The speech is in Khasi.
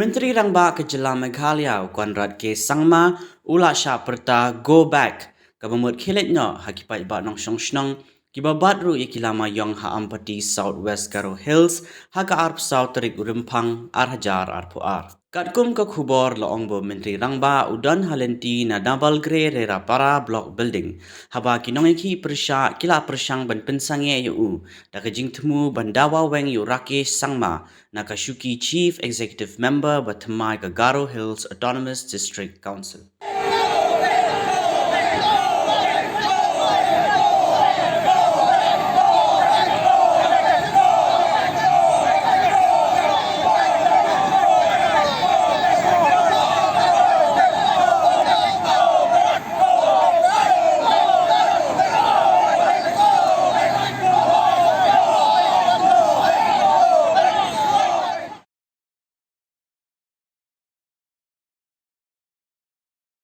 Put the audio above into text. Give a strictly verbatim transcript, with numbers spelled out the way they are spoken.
Myntri Rangbah ka Jylla Meghalaya u Conrad K Sangma u la shah pyrta Go Back, kaba mut khie leit noh ha ki paidbah nongshong shnong kiba bat ruh ïa ki lama ïong ha Ampati, South West Garo Hills ha ka arphew saw tarik u Rymphang ar hajar arphew ar. Katkum ka khubor la ong ba u Myntri Rangbah u don ha lynti na Nabalgre Rerapara Block Building, haba ki nongïakhih pyrshah ki la pyrshang ban pynsangeh ïa u da ka jingthmu ban dawa weng ïa u Rakesh Sangma na ka shuki Chief Executive Member ba thymmai ka Garo Hills Autonomous District Council.